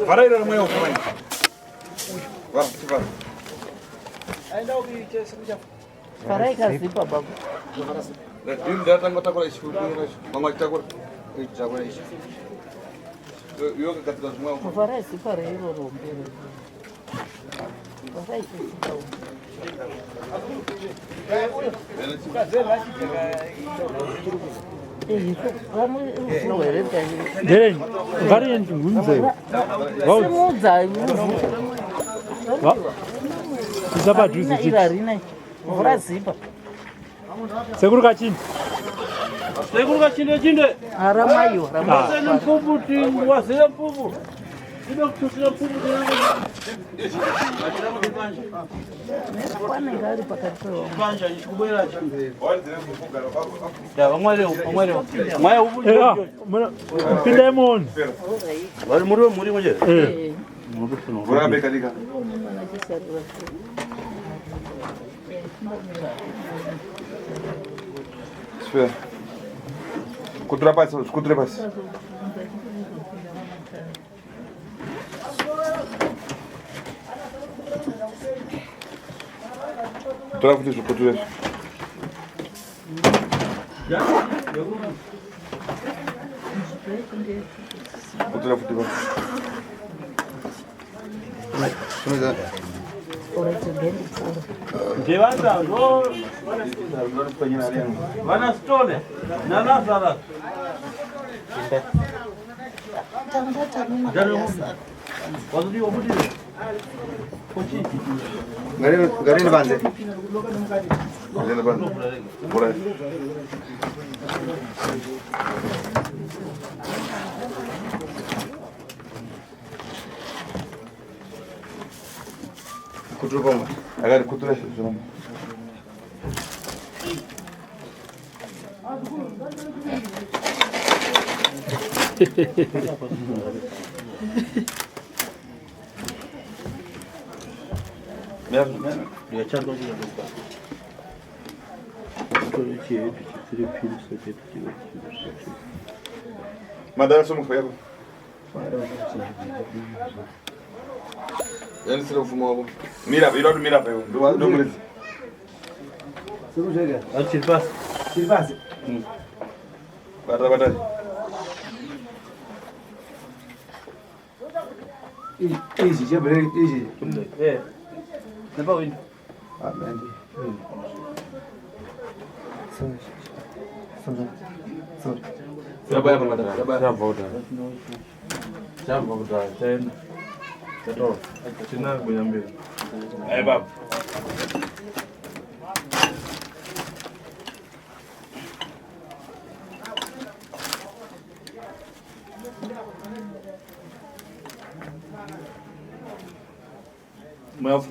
Vhara iro rimwe uko manje. Vhara, chivhara. Farai kazipa baba. Ini ndatanga takura ichi mamwe achitakura. Ichi takura ichi. Iwe kagadzira zvimwe uko. Farai zipa reiro rombe. Farai zipa. Ndereni, ngarieni ngunze. Simudza. Isa padhuze Iri harina. Mvura zipa. Sekuru kachini. Sekuru kachinde chinde. Haramaiwa. Wasene mpupu ti wasene mpupu. Tibe kutusira mpupu Kwanenge ari pakati pevamwe. Panja chikubwera chi. Ya vamwe leo vamwe leo. Mwaya ubu. Pindai muone. Vari muri muri muje. Eh. Vhura beka dika. Sfera. Kutura pasi, kutura pasi. Tora futi zvikutura izvi. Kutura futi pasi. Simudza. Ndevanga ndo vana Stone na Lazarus. Wazuri wabudire. Kochi. Ngarini panze. Ngarini panze. Vhura. Kutura pamwe. Akati kutura zvino. Mira, mira. Madara somuka yako. Yanisira mfumo wako. Mira, ira kuti mira pa iwe. Ndo ndo muridzi. Achiri pasi. Chiri pasi. Bata bata. Ichi chebere ichi. Eh. Nepa window. Ah, mandi. Sorry. Sorry. Sorry. Yaba yaba madara. Yaba. Chabva kudhara. Chabva kudhara chaenda. Chatora. China kunyambira. Ai baba. Mwafu.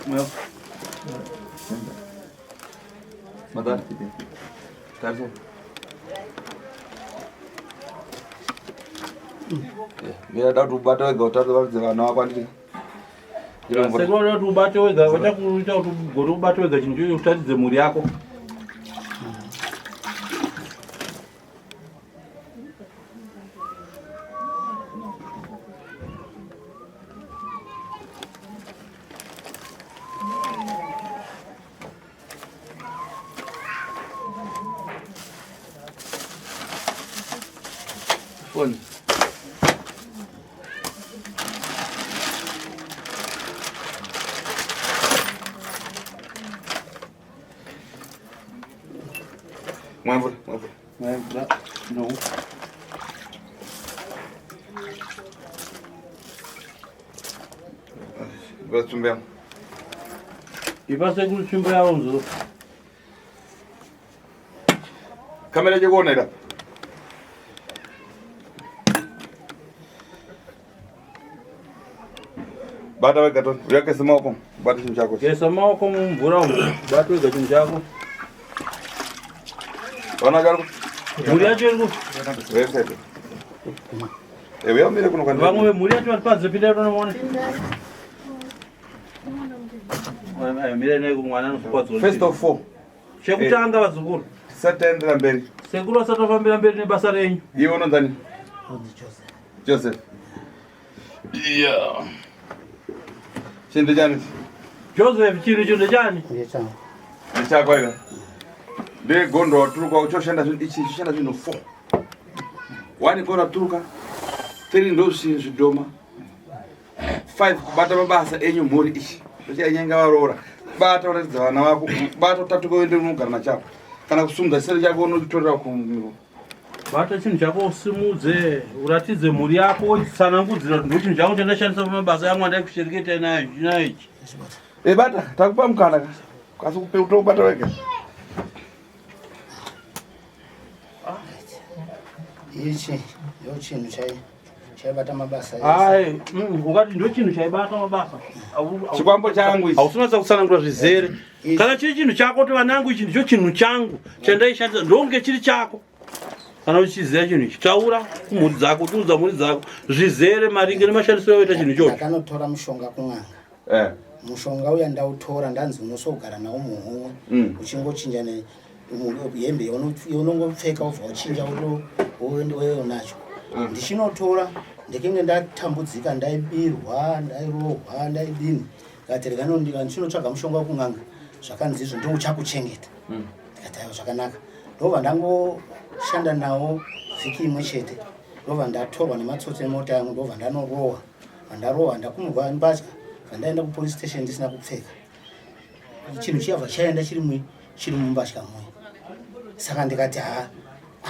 Mwafu. Madara. Tarzo. Mira da kuti ubate wega utatu varidze vana vako anditi. Sekuru vanoda kuti ubate wega, vachakuita kuti ugone ubate wega chinhu ichocho utaridze mhuri yako. Phone. Mwamvura, mwamvura. Mwamvura. No. Ipa tsvimbo yangu. Ipa sekuru tsvimbo yavo nzo. Kamera chekuona ira. Bata wega Tony. Uyakese maoko. Bata chinhu chako. Gesa maoko mumvura umu. Bata wega chinhu chako. Vana gari. Mhuri yacho iri ku. Website. Ewe yamire kuno kwandiri. Vamwe vemhuri yacho vari panze pindai tonoona. Mire nei kumwana anokukwadzwa. First of four. Chekutanga vazukuru. Tisati taendera mberi. Sekuru vasati vafambira mberi nebasa renyu. Iwe unonzani? Joseph. Yeah. Chinhu chani? Joseph chinhu chinhu chani? Ndechangu. Ndechako ira. Ndegondo waturuka uchoshanda zvinhu ichi choshanda zvinhu 4. One gondo waturuka. 3 ndo zvidhoma. 5 kubata mabasa enyu mhuri ichi. Ndochanyenga varoora. Bata uratidza vana vako. Bata utatuke uende unogara nachako. Kana kusumudza chisere chako unotorera kumiro. Bata chinhu chako usimudze, uratidze mhuri yako, wochitsanangudzira kuti ndochinhu changu chandashandisa pamabasa angu andaikushereketa nayo nayo ichi. E bata, takupa mukana ka. Kasi kupe utobata wega. Ichi ndo chinhu chaibata mabasa ese. Ai, ukati ndochinhu chaibata mabasa. Chikwambo changu ichi. Hausinatsa kutsanangura zvizere. Kana chiri chinhu chako kuti vanangu ichi ndicho chinhu changu chandaishandisa ndonge chiri chako. Kana uchiziva chinhu ichi taura kumhuri dzako utiudza mhuri dzako zvizere maringe nemashandisiro aoita chinhu ichocho. Ndakanotora mushonga kun'anga. Eh. Mushonga uya ndautora ndanzi unosogara nawo muhomwe uchingochinja ne hembe yaunongopfeka wobva wachinja woende nacho. Ndichinotora ndikenge ndatambudzika ndaibirwa ndairohwa ndaidini ndikati rega ndichinotsvaga mushonga wekun'anga zvakanzi izvo ndouchakuchengeta. Ndikati aiwa zvakanaka. Ndobva ndangoshanda nawo vhiki imwe chete ndobva ndatorwa nematsotsi emota yangu ndobva ndanorohwa. Ndarohwa ndakumurwa mbatya bva ndaenda kupolice station ndisina kupfeka. Chinhu chiyabva chaenda chiri mumbatya muya. Saka ndikati ha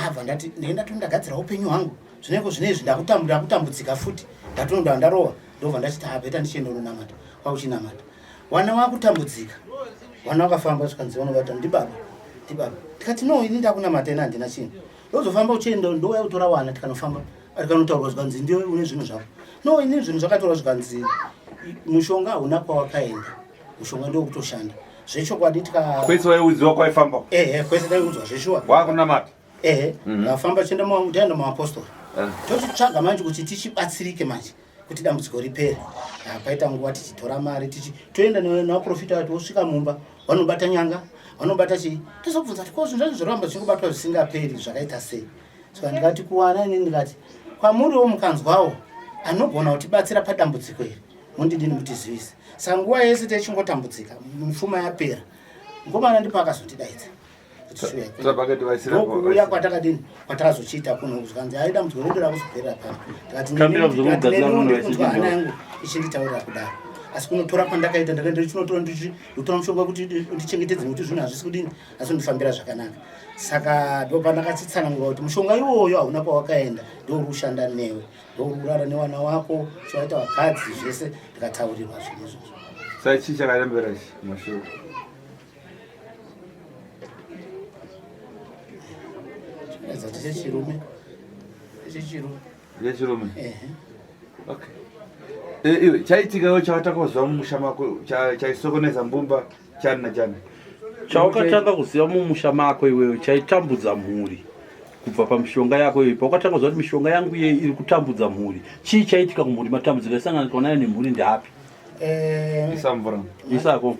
abva ndati ndenge ndagadzira upenyu hwangu zvineko zvinezvi ndakutambudzika futi ndatonda ndarohwa ndobva ndachiti ha beta ndichienda unonamata kwakuchinamata. Wana wakutambudzika wana wakafamba zvikanzi vanovata ndibaba ndibaba ndikati no ini ndakunamata ini handina chinhu ndozofamba uchienda ndouya kutora wana tikanofamba tikanotaurwa zvikanzi ndiwe une zvinhu zvako no ini zvinhu zvakatorwa zvikanzi mushonga hauna kwawakaenda mushonga ndokutoshanda zvechokwadi tika Kwese waiudziwa kwaifamba. Ehe kwese taiudzwa zveshuwa. Wakunamata. Ehe ndafamba tichienda taenda muapostori tochitsvaga manje kuti tichibatsirike manje kuti dambudziko ripere. Paita nguva tichitora mari toenda nevaprofita vati wosvika mumba vanobata nyanga vanobata chii tozobvunza kuti ko zvinhu zvacho zvoramba zvichingobatwa zvisingaperi zvakaita sei. Saka ndikati kuwana ini ndikati kwamuriwo mukanzwawo anogona kutibatsira padambudziko iri mundidini mutizivise. Saka nguva yese tichingotambudzika mupfuma yapera mukomana ndipo akazondidaidza. Ndokuuya kwatakadini kwatakazochiita kuno zvikanzi ai dambudziko redu rakuzoperera pano. Ndikati ndinonzwa hana yangu ichinditaurira kudaro. Asi kunotora kwandakaita ndakaenda ndichinotora ndotora mushonga kuti ndichengetedze nekuti zvinhu hazvisi kudini asi ndifambira zvakanaka. Saka ndopandakachitsanangura kuti mushonga iwoyo hauna kwawakaenda ndouri kushanda newe ndouri kurara newana wako chiwaita vakadzi zvese ndikataurirwa zvinhu izvozvo. Saka chii chakarembera ichi mashure? Chechirume. Chechirume. Chechirume. Ehe. Okay. Iwe chaitika iwe chawataka mumusha mako chaisokoneza mbumba chani na chani. Chawakatanga kuziva mumusha mako iwewe chaitambudza mhuri kubva pamishonga yako iyoyo paukatanga kuziva kuti mishonga yangu iye iri kutambudza mhuri chii chaitika kumhuri matambudziko aisanganikwa nayo nemhuri ndeapi? Isa mvura. Isako.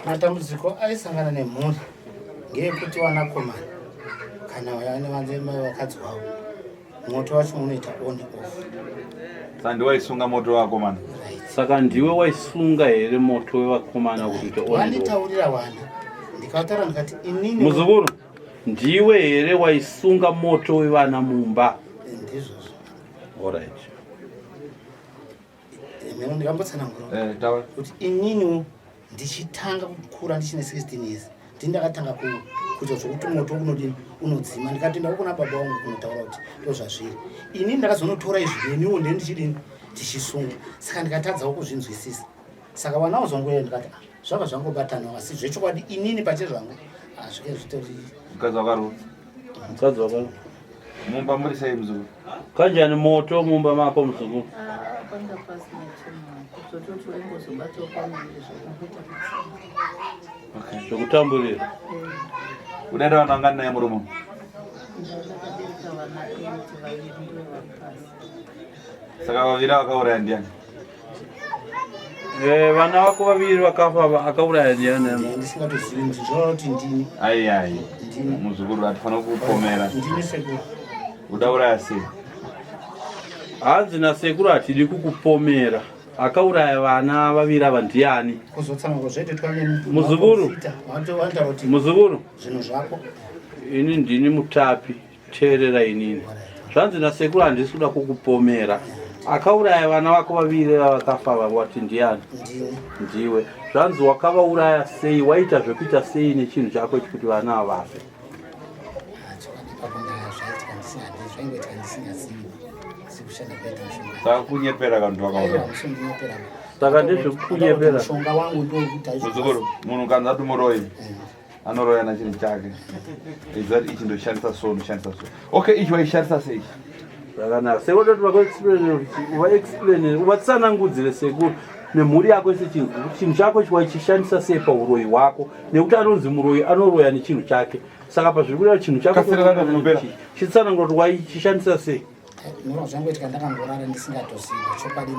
Matambudziko aisangana nemhuri ngeyekuti vanakomana kana vane vakadzi vavo moto wacho unoita on off. Saka ndiwe waisunga moto wevakomana? Saka ndiwe waisunga here moto wevakomana kuti uite on and off? Wanditaurira wana ndikataura ndikati inini Muzukuru, ndiwe here waisunga moto wevana mumba? Ndizvozvo. Alright. Mheno ndikambotsanangura Taura. kuti ininiwo ndichitanga kukura ndichine 16 years Ndini ndakatanga kuita zvokuti moto unodini unodzima. Ndikatoenda kuna baba vangu kunotaura kuti ndozvazviri. Inini ndakazonotora izvi neniwo ndee ndichidini ndichisungwa. Saka ndikatadzawo kuzvinzwisisa. Saka vana vazongoenda ndikati ah, zvabva zvangobatanawo asi zvechokwadi inini pachezvangu hazvike ah, zvitori. Mukadzi wakaroora. Mukadzi wakaroora. Mumba muri sei muzukuru? Kanjani moto mumba mako muzukuru? Ah, panga pasina chinhu. Zvototi waingozobatawo pamuviri zvokungoita Okay. Zvekutamburira. Eh. Unoenda vana vangani naye murume? Ndakabereka vana 8 vaviri ndivo vari pasi. Saka vaviri vakauraya ndiani? Eh, vana vako vaviri vakafa akauraya ndiani? Ndisingatozivi ndinoona kuti ndini. Ai ai. Ndini. Muzukuru atifanira kupomera. Ndini sekuru. Udauraya sei? Hanzi nasekuru hatidi kukupomera. Akauraya vana vaviri ava ndiani? Kuzotsanangura zvaitoitwa Muzukuru. Muzukuru. Zvinhu zvako. Ini ndini mutapi. Teerera inini. Zvanzi nasekuru handisi kuda kukupomera. Akauraya vana vako vaviri vavakafa ava wati ndiani? Ndiwe. Zvanzi wakavauraya sei? Waita zvekuita sei nechinhu chako ichi kuti vana ava vafe? Saka kunyepera kantu wakauraya. Saka ndezvekukunyepera. Muzukuru, munhu kanzi ati muroyi. Anoroyana chinhu chake exact ichi ndoshandisa so ndoshandisa so okay ichi waishandisa sei zvakanaka sekuru toti vakuexplain uvaexplain uvatsanangudzire sekuru nemhuri yako ese chinhu kuti chinhu chako ichi waichishandisa sei pauroyi hwako nekuti anonzi muroyi anoroya nechinhu chake saka pazviri kuda chinhu chako Kasirana zvinopera. chitsanangura kuti waichishandisa sei Ndinoona zvangoitika ndakangorara ndisingatoziva chokwadi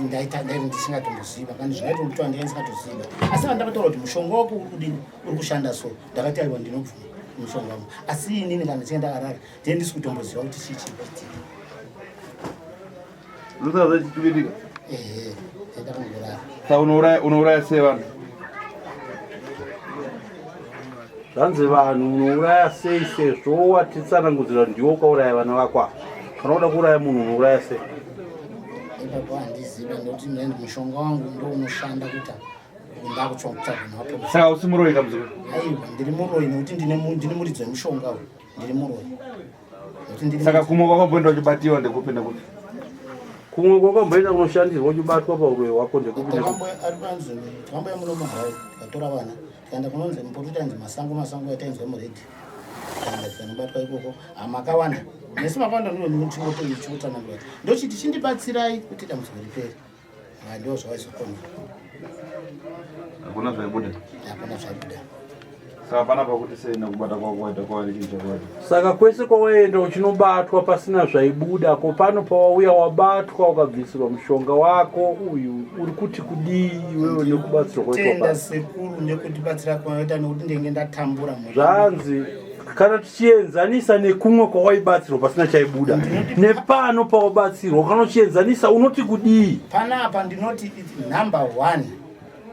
ndaita ndairi ndisingatomboziva kana zvingaita kuti ndanga ndisingatoziva asi kana ndakataura kuti mushonga wako uri kudini uri kushanda so ndakati aiwa ndinobvuma mushonga wangu asi inini kana ndichinge ndakarara ndiye ndisi kutomboziva kuti chii chiri kuitika Rusaza chichiitika. Ehe, ndakangorara. Saka unouraya unouraya sei vanhu? Zvanzi vanhu unouraya sei sezvo watitsanangudzira kuti ndiwe ukauraya vana vako ava. Kana uda kuuraya munhu unouraya sei? Ipapo handizive nekuti mine mushonga wangu ndo unoshanda kuita ndakutsvaga mapolisi. Saka usi muroyi kamuzukuru? Aiwa, ndiri muroyi nekuti ndine ndine muridzo wemushonga uyu. Ndiri muroyi. Saka kumwe kwakamboenda uchibatiwa ndekupi nekupi? Kumwe kwakamboenda kunoshandirwa uchibatwa pauroyi hwako ndekupi nekupi? Takamboya muno muHarare tikatora vana tikaenda kunonzi mupoto tainzi masango masango yatainzwa muredhi tikaenda tikanobatwa ikoko hamakawanda nesu makawanda ndinochingotoichikutsanangura ndochiti chindibatsirai kuti dambudziko ripere ndo zvawaizokona Hakuna zvaibuda. Hakuna zvaibuda. Saka pana pakuti sei nekubata kwako kwaita kwava nechinhu chakuwaita. Saka kwese kwawaenda uchinobatwa pasina zvaibuda ko pano pawauya wabatwa ukabvisirwa mushonga wako uyu uri kuti kudii iwewe nekubatsirwa kwaitwa Tenda pano? sekuru nekutibatsira kwavaita nekuti ndenge ndatambura mhuri. Zvanzi kana tichienzanisa nekumwe kwawaibatsirwa pasina chaibuda nepano pawabatsirwa kana uchienzanisa unoti kudii? Panapa ndinoti it's number one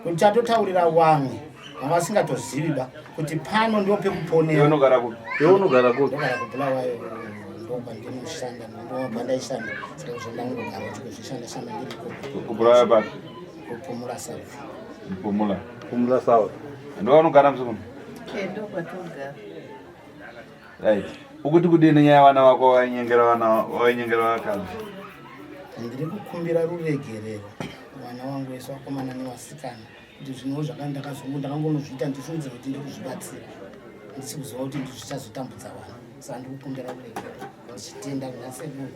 kuti chatotaurira wamwe vanga vasingatozivi ba kuti pano ndo pekuponera. Iwe unogara kupi? Iwe unogara kupi? Ndogara kuBulawayo ndokwandinoshanda ndokwandashanda saka zvandangogara chikuzvishanda shanda ndiri ikoko. KuBulawayo papi? Kupumula South. Pumula. Pumula South. Ndowanogara muzukuru? Eh, ndokwatogara. Right. Ukuti kudini nenyaya yevana vako wainyengera vana wainyengera vakadzi? Ndiri kukumbira ruregerero vana vangu vese vakomana nevasikana kuti zvinhu zvakanga ndakazongo ndakangonozviita ndichifungidzira kuti ndiri kuzvibatsira ndisikuziva kuti ndizvichazotambudza vana saka ndiri kukumbira ruregerero ndichitenda kuna sekuru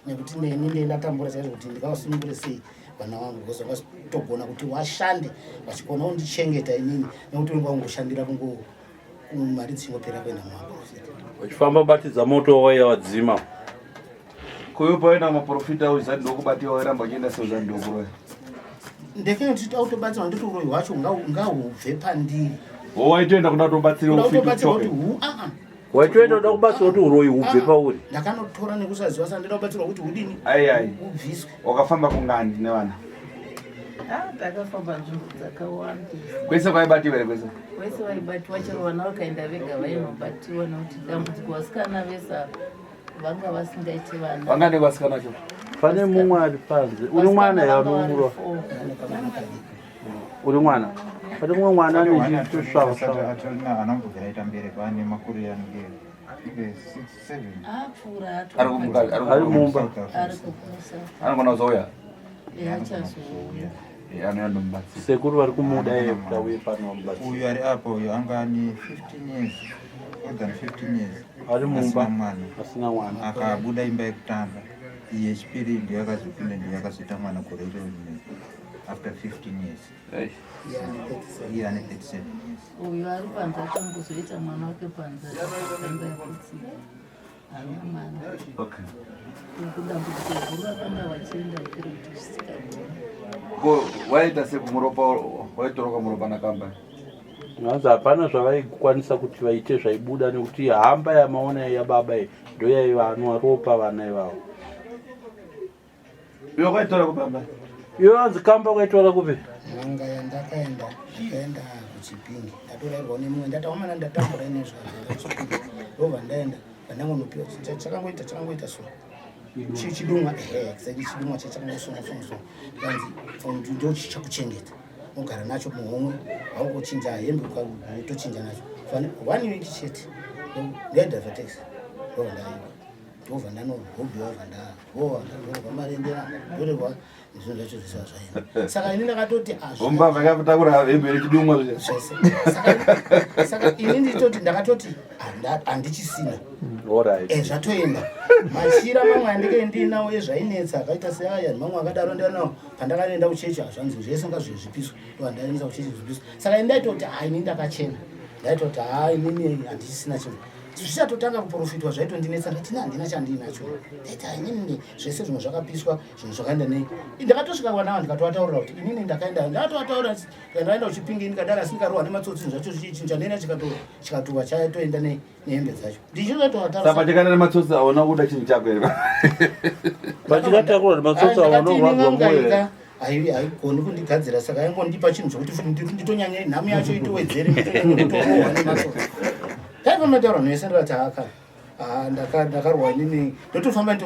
nekuti neni ndee ndatambura chaizvo kuti ndingavasunungure sei vana vangu because vangatogona kuti washande vachigona kundichengeta inini nekuti unenge wangoshandira kungo mari dzichingopera kuenda mumaprofita Uchifamba batidza moto waiya wadzima. Kuyo paenda kumaprofita uzati ndokubatiwa wairamba uchienda sei uzati ndokuroya? Ndekenge ndichiti autobatsirwa nditi uroyi hwacho ngahubve pandiri. Wo waitoenda kuda kutobatsirwa Kuda ufiti kutobatsirwa kuti uchoke. hu aa. Waitoenda kuda kubatsirwa kuti uroyi hubve pauri. Ndakanotora nekusaziva saka ndida kubatsirwa kuti hudini? Ai ai. Hubviswe. Wakafamba kungani nevana? Ah, takafamba nzvimbo dzakawandisa. Kwese kwaibatiwa here kwese? Kwese vaibatiwa chero vana vakaenda vega vainobatiwa nekuti dambudziko vasikana vese ava vanga vasingaiti vana. Vanga nevasikana vacho? Pane mumwe ari panze. Uri mwana here Vasikana vanga vari anomurwa? four. Uri mwana? Pane mumwe mwana anechisvavasvava. Anambobvira aita mbereko, ane makore anenge 6 7. Apfuura. Ari kumukadzi, ari Ari mumba. Ari kukusa. Anogona kuzouya. Achazouya. Anouya ndomubatsira. Sekuru vari kumuda iye kuti auye pano vamubatsire. Uyu ari apa uyu anga ane 15 years, more than 15 years. Ari mumba. Asina mwana. Asina mwana. Akabuda imba yekutanga, iyi yechipiri ndiyo yakazopinda, ndiyo yakazoita mwana gore iroro rineri after 15 years. Iye ane 37 years. Uyu ari panze akambozoita mwana wake panze, akaimba yekutsika, haana mwana. Okay. Kudambudziko guru rakanga vachienda kuri kuti zvisikagoni. Ko waita sekumuropa, waitoroka muropa nakamba? Hanzi hapana zvavaikwanisa kuti vaite zvaibuda, nekuti hamba yamaona yababa iyi ndo yaivanwa ropa vana ivavo. Iwe kwaitora kupamba? Iwe hanzi kamba kwaitora kupi? N'anga yandakaenda, ndakaenda kuChipingi, ndatorairwa nemumwe, ndati amana ndatambura inezvaenda kuChipingi, ndobva ndaenda pandangonopiwa chakangoita chakangoita so chidumwa, ehe, exactly, chidumwa chachakangosonga songa songa, ndikanzi ndo chichakuchengeta, ogara nacho muhomwe, haungochinja hembe, utochinja nacho one week chete. Ndaidhraivha taxi, ndobva ndaenda, ndobva ndanorobhiwa, bva ndarohwa, ndatorerwa marendera, ndatorerwa zvinhu zvacho zvese zvaenda. Saka ini ndakatoti Umbavha yakatakura hembe nechidumwa zviya. Zvese. Saka ini nditoti ndakatoti handichisina. Alright. Zvatoenda. Machira mamwe andike ndinawo ezvainetsa akaita seaya mamwe akadaro ndanawo. Pandakaenda kuchechi, hazvanzi zvese ngazvezvipiswe, ndo handaendesa kuchechi zvipiswe. Saka ini ndaitoti ha, ini ndakachena, ndaitoti ha, inini handichisina chinhu. Zvichatotanga kuprofitwa zvaitondinetsa, ndati ini handina chandinacho. Ndaiti ha, inini zvese zvimwe zvakapiswa, zvinhu zvakaenda nei. Ndakatosvika kwanawa ndikatoataurira kuti inini ndakaenda, ndakatoataura ndaenda kuChipingi, ndikadaro, asi ndikarohwa nematsotsi, zvinhu zvacho zvichinja nena chikatova chatoenda nehembe dzacho. Ndichitotoataura. Saka chakaenda nematsotsi aona kuda chinhu chako here? Pachikatakura nematsotsi aona kurwadziwa mwoyo here? Haigoni kundigadzira, saka aingondipa chinhu chokuti futi nditonyanya nhamu yacho itowedzere, nditonyanya kutorohwa nematsotsi. Taifamba taura nhese, ndikati haka ndakarwa inini, ndotofamba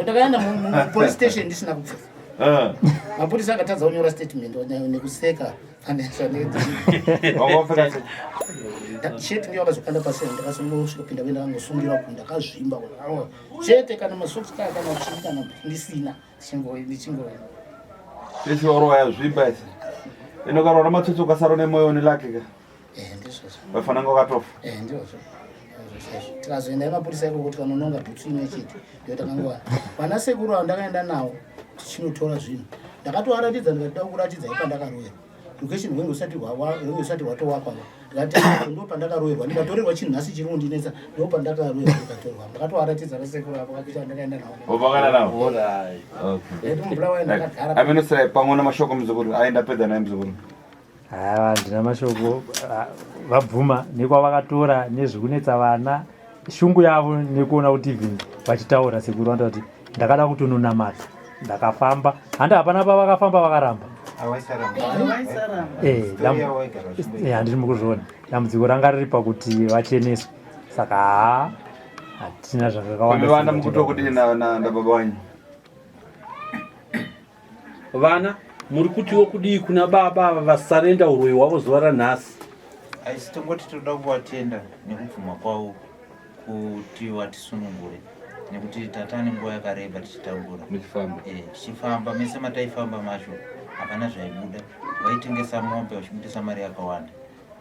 ndakaenda mupolice station ndisina kupfeka. Mapurisa akatadza kunyora statement nekuseka. Wakapfeka sei? Chete ndiyo akazokanda pasena, ndakazongosvika pinda kuenda kangosungira ku ndakazvimba chete, kana masocks kaya kana chii kana ndisina, ndichingo Isi warowa yazvimba isi. Inokarwa nematsotsi ukasara nemoyo nelake ka. Ndizvozvo. Wafananga wakatofa. Ndizvozvo chaizvo. Tikazoenda emapurisa ikoko, tikanononga bhutsu imwe chete, ndiyo takangowana. Vana sekuru avo ndakaenda navo tichinotora zvinhu, ndakatovaratidza, ndikati da kuratidza ipandakaroverwa, location rwenge usati rwatowakwa. Ndikati ndo pandakaroverwa, ndikatorerwa chinhu, nhasi chiri kundinetsa, ndo pandakaroverwa, ndikatorwa. Ndakatovaratidza vasekuru avo kakuita ndakaenda navo. Wapakana navo? Alright. Okay. Ndaiti muBulawayo ndakagara. Amenosai pamwe namashoko muzukuru. Aenda pedza naye muzukuru. Haiwa, handina mashoko. Ah, vabvuma nekwavakatora nezvekunetsa vana, shungu yavo nekuona kuti even vachitaura sekuru vanotaura kuti ndakada kutononamata, ndakafamba handi hapana pavakafamba vakaramba. Vaisaramba. Handiri mukuzviona, dambudziko ranga riri pakuti vacheneswe, saka haa, hatina zvakakawanda. Kumi vana mukuto kudini nababa wanyu? Vana muri kutiwo kudii kuna baba ava vasarenda uroyi hwavo zuva ranhasi? Aisi tongoti toda kuvatenda nekubvuma kwavo kuti vatisunungure, nekuti tatane nguva yakareba tichitambura. Muchifamba. Tichifamba mese mataifamba macho hapana zvaibuda. Vaitengesa mombe vachibudisa mari yakawanda,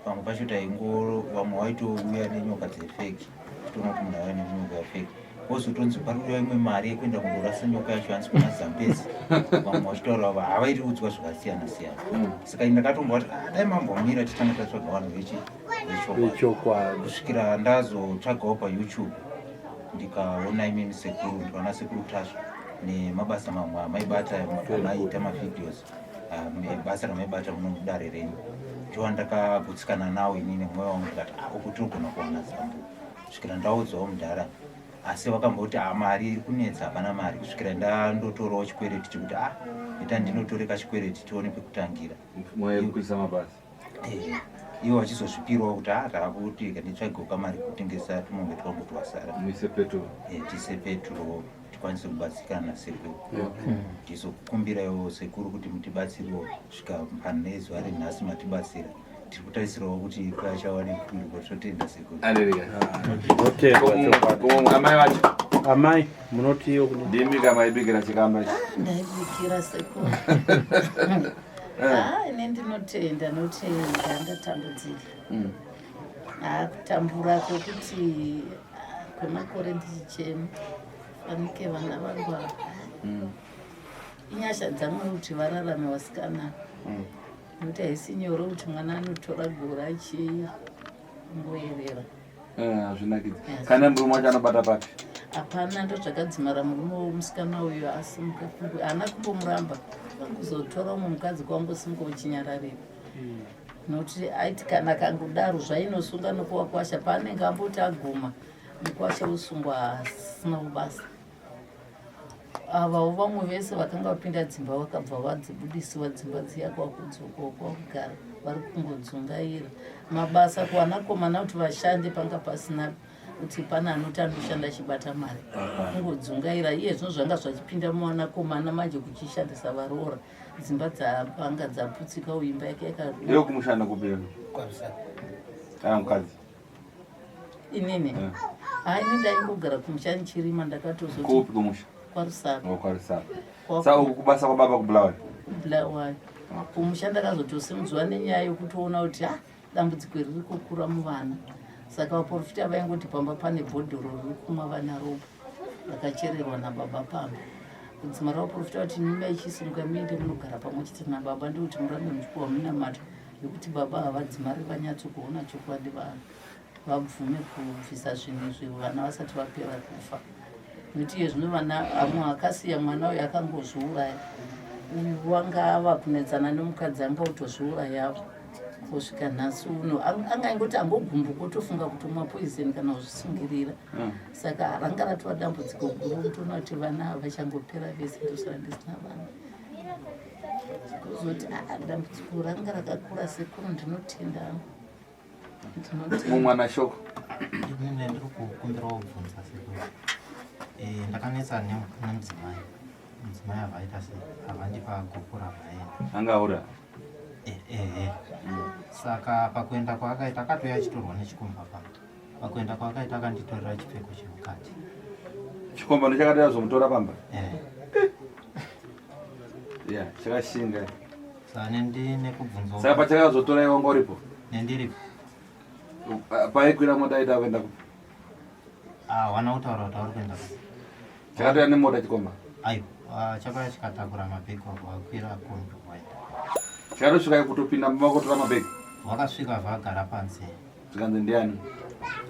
pamwe pacho taingo vamwe vaitouya nenyoka dzefake, titoona kuti munhu auya nenyoka yefake, wozotonzi pari kudiwa imwe mari yekuenda kundorasa nyoka yacho, hanzi kuna Zambezi. Vamwe vachitaura havairiudzwa zvakasiyana siyana. Saka ini ndakatomboti, "Ah, dai mambomira titanga tatsvaga vanhu vechokwadi." Vechokwadi. Kusvikira ndazotsvagawo paYouTube, ndikaona imimi sekuru, ndikaona sekuru Tasva nemabasa mamwe amaibata, amaiita mavideos, basa ramaibata muno mudare renyu, ndiwa ndakagutsikana nawo inini nemwoyo wangu, ndikati, "Ah, uku tinogona kuwana zambu." Kusvikira ndaudzawo mudhara, asi vakamboti, "Ah, mari iri kunetsa, hapana mari," kusvikira ndandotorawo chikwereti chekuti, ah, ita ndinotoreka chikwereti tione pekutangira. Mweya kuisa mabasa. Ivo vachizozvipirawo kuti, ah, taakuti nditsvagewo kamari kutengesa tumombe twangu twasara. Muise petrol. Tiise petrol. tikwanise kubatsirikana nasekuru. Tizokukumbiraiwo sekuru kuti mutibatsirewo kusvika pane zuva renhasi matibatsira. Tiri kutarisirawo kuti pachawa nepinduko. Totenda sekuru. Aleluya. Amai vacho. Amai munotiyo kune. Ndimi kamaibikira chikamba ichi. Ndaibikira sekuru. Ah, ini ndinotenda, notenda ndatambudzika. Ah, kutambura kwekuti ah, kwemakore ndichichema fanike vana vangu ava. Inyasha dzamwari kuti vararame vasikana. Nokuti haisi nyore kuti mwana anotora gore achingoerera. Hazvinakidzi. Kana murume wacho anobata papi? Hapana, ndozvakadzimara murume wemusikana uyu asimuka haana kumbomuramba, kuzotora umwe mukadzi kwangosimuka uchinyararira, nokuti aiti kana kangodaro zvainosunga nokuwakwasha paanenge amboti aguma mukwasha usungwa asina kubasa. Avawo vamwe vese vakanga vapinda dzimba vakabva vadzibudisiwa dzimba dziya, kwakudzoka kwakugara vari kungodzungaira. Mabasa kuvanakomana kuti vashande panga pasina, kuti pane anoti anoshanda achibata mari, kungodzungaira. Iye zvino zvanga zvachipinda muvanakomana manje kuchishandisa varoora, dzimba dzapanga dzaputsika, uyu imba yake yaka Iwe kumushanda kupi? Kana mukadzi. Inini? Hai, ini ndaingogara kumusha ndichirima, ndakatozoti Kupi kumusha? KwaRusape. Oh, kwaRusape. Saka uku kubasa kwababa kuBulawayo. Bulawayo. Kumusha ndakazotosimudzwa nenyaya yekutoona kuti ha, dambudziko iri riri kukura muvana. Saka vaprofita vaingoti pamba pane bhodhoro riri kumwa vana ropa rakachererwa nababa pamba. Kudzimara vaprofita vati mimba ichisimuka muende munogara pamwe chete nababa, ndikuti murambe muchipuwa minamato yekuti baba havadzimari vanyatsokuona chokwadi, vabvume kubvisa zvinhu izvi vana vasati vapera kufa. Nokuti iye zvino vana amwe akasiya mwana uyu akangozviuraya, uyu wanga ava kunetsana nemukadzi anga utozviurayawo kusvika nhasi uno. Anga aingoti angogumbuka otofunga kutomwa poison kana kuzvisungirira. Saka ranga ratova dambudziko guru kutoona kuti vana vachangopera vese, ndosara ndisina vana. Kuzoti aa, dambudziko ranga rakakura sekuru, ndinotenda hangu. Ndinotenda. Mumwana shoko. Inini ndiri kukumbirawo kubvunza sekuru. Ndakanetsa nemudzimai. Mudzimai avaita sei? Avandipa gupuro avaenda. Angaura. Ehe. Saka pakuenda kwaakaita akatouya achitorwa nechikomba pano. Pakuenda kwaakaita akanditorera chipfeko chemukati. Chikomba ndochakati azomutora pamba. Eh. Yeah, chakashinga. Saka nendine kubvunzawo. Saka pachakazotora iwe wanga uripo? Nendiripo. Paikwira mota aita kuenda kupi? Ah, wana kutaura kuti auri kuenda kupi. Chakatouya nemota chikomba. Aiwa, ah, chakauya chikatakura mabhegi wabva wakwira kombi waenda. Chakatosvika kutopinda mumba kutora mabhegi. Wakasvika vagara panze. Zvikanzi ndiani?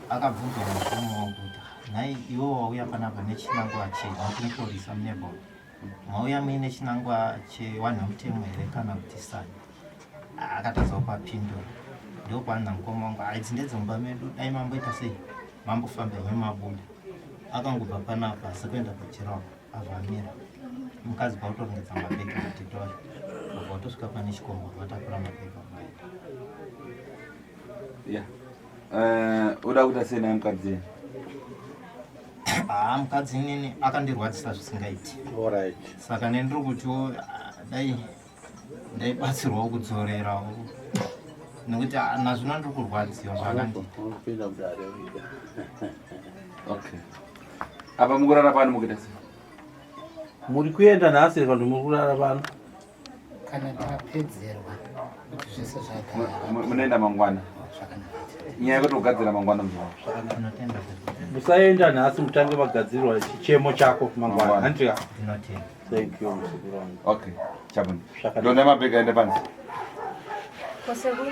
Akabvunzwa mukoma wangu kuti, nhai iwe wauya panapa nechinangwa chei? Nokuti mupurisa munebhora. Mauya muine chinangwa chewanhu mutemo here kana kuti sani? Akatadza kupapindura. Ndokwanza mukoma wangu, "Ah, idzi ndedzemumba medu, dai mamboita sei? Mambofamba henyu mabuda." Akangobva panapa asi kuenda pachirawo abva amira. Mukadzi kwakutorongedza mabhegi matete wacho. Abva watosvika pane chikomba vatakura mabhegi vaenda. Yeah. Uda kuita sei naye mukadzi? Haa, mukadzi inini akandirwadzisa zvisingaiti. Alright. Saka nendiri kutiwo ah, dai ndaibatsirwawo kudzorerawo nekuti ah, nazvino ndiri kurwadziwa zvakandiita. Unopinda mudare wega. Okay. Apa mukurara pano mukuita sei? Muri kuenda nhasi vanhu muri kurara pano. Kana tapedzerwa kuti zvese zvagara. Munoenda mangwana. Zvakanaka. Nyaya yekuti kugadzira mangwana mzuva. Ndinotenda. Musaenda nhasi, mutange magadzirirwa chichemo chako mangwana. Mangwana. Handika. Ndinotenda. Thank you muzukuru wangu. Okay. Chabuni. Zvakanaka. Ndonda mabhegi aende panze. Kosekuru,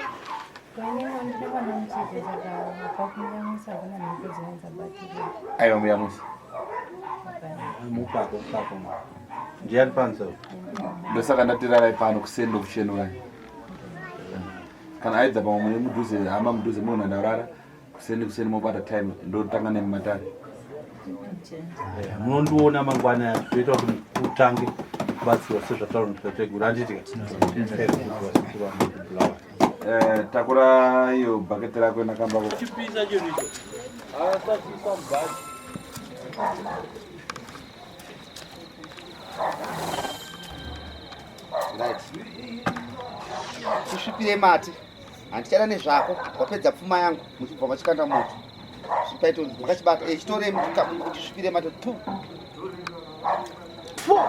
inini ndine mwana mucheche, saka pakumuyamwisa hakuna mhepo dzinenge dzabatirira. Aiwa, muyamusa. Mupako mupako. Ndiani panze? Ndosaka ndati pano kuseni ndokuchenurai. Kana aidza pamwe mune mudhuze, hama mudhuze munoona ndarara kuseni kuseni mobata time ndotanga nemumatare. Munondiona mangwana yacho toita kuti utange kubatsirwa sezvataura tateguru, handitika? Takura iyo bhaketi rako nakamba. Chipisa chinhu icho asachisa mubhachi. Chisvipire mate. Handichada nezvako. Wapedza pfuma yangu muchibva machikanda moto. Svipai makachibata. Eh, chitorei muchisvipire mate. Tu. Fu.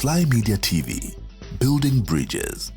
Sly Media TV, building bridges.